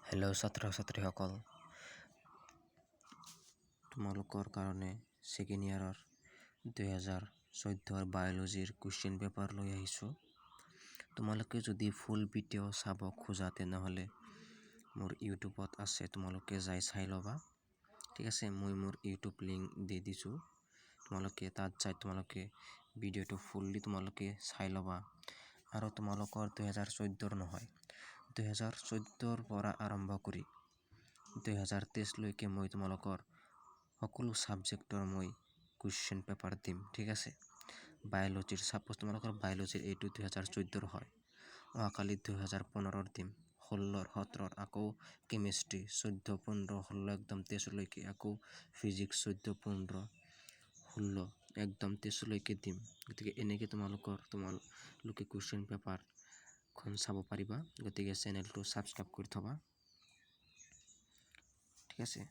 Hello' ছাত্ৰ ছাত্ৰীসকল, তোমালোকৰ কাৰণে ছেকেণ্ড ইয়াৰৰ 2014ৰ বায়'লজিৰ কুৱেশ্যন পেপাৰ লৈ আহিছোঁ। তোমালোকে যদি ফুল ভিডিঅ' চাব খোজা, তেনেহ'লে মোৰ ইউটিউবত আছে, তোমালোকে যাই চাই ল'বা। ঠিক আছে, মই মোৰ ইউটিউব লিংক দি দিছোঁ। তোমালোকে তাত যাই তোমালোকে ভিডিঅ'টো ফুল্লি তোমালোকে চাই ল'বা। আৰু তোমালোকৰ 2014ৰ নহয়, 2014ৰ পৰা আৰম্ভ কৰি 2023লৈকে মই তোমালোকৰ সকলো ছাবজেক্টৰ মই কুৱেশ্যন পেপাৰ দিম। ঠিক আছে, বায়'লজিৰ, ছাপ'জ তোমালোকৰ বায়'লজিৰ এইটো 2014ৰ হয়, অহাকালি 2015ৰ দিম, 16ৰ, 17ৰ, আকৌ কেমেষ্ট্ৰি 14, 15, 16, একদম 23লৈকে, আকৌ ফিজিক্স 14, 15, 16, একদম 23লৈকে দিম। গতিকে এনেকৈ তোমালোকে কুৱেশ্যন পেপাৰখন চাব পাৰিবা। গতিকে চেনেলটো ছাবস্ক্ৰাইব কৰি থ'বা। ঠিক আছে।